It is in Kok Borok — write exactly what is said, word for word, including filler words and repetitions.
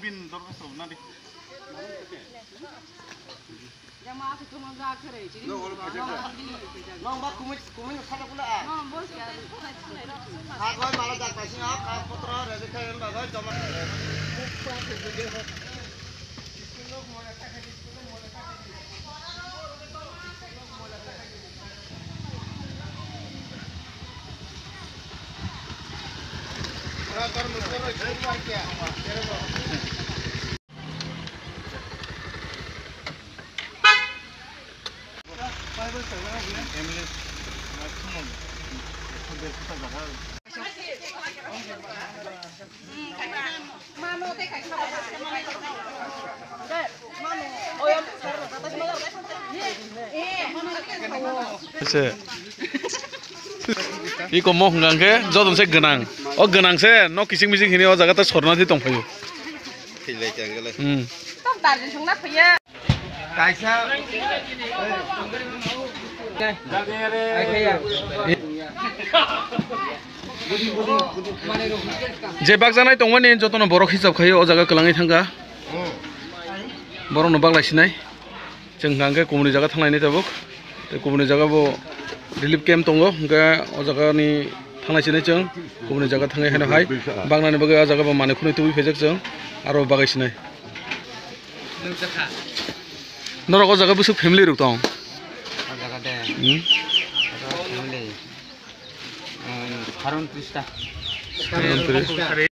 Bin dorkar na di. Nong ba kumui, kumui no sana kula a. Agoi mala jak paising a, kagoj potro ready khai em bagoi joma. Ase. Iko mo hwnka hwnkhe joto se gwnang. O gwnang se nok kising mising hini o jaga ta sorna di tongphaio. Thilai khe gele. Hmm. Kaisa. Je bakjanai tongmani jotono borok hisab khaio o jaga kwlangwi thangkha. Borokno baklai sinai. Chwng hwnka hwnkhe kubuni jaga thanglainai tabuk. Tei kubuni jaga bo relief camp tongo, hwnkhe o jaga ni thanglai sinai chwng. Kubuni jaga thangwi haino hai baknani bagwi o jaga bo manwi khwnwi tubui phaijak chwng, aro bagwi sinai. Norok o jaga bwswk family rok tong? O jaga de. Hmm? O jaga family. Um, Harun Trista. Harun Trista.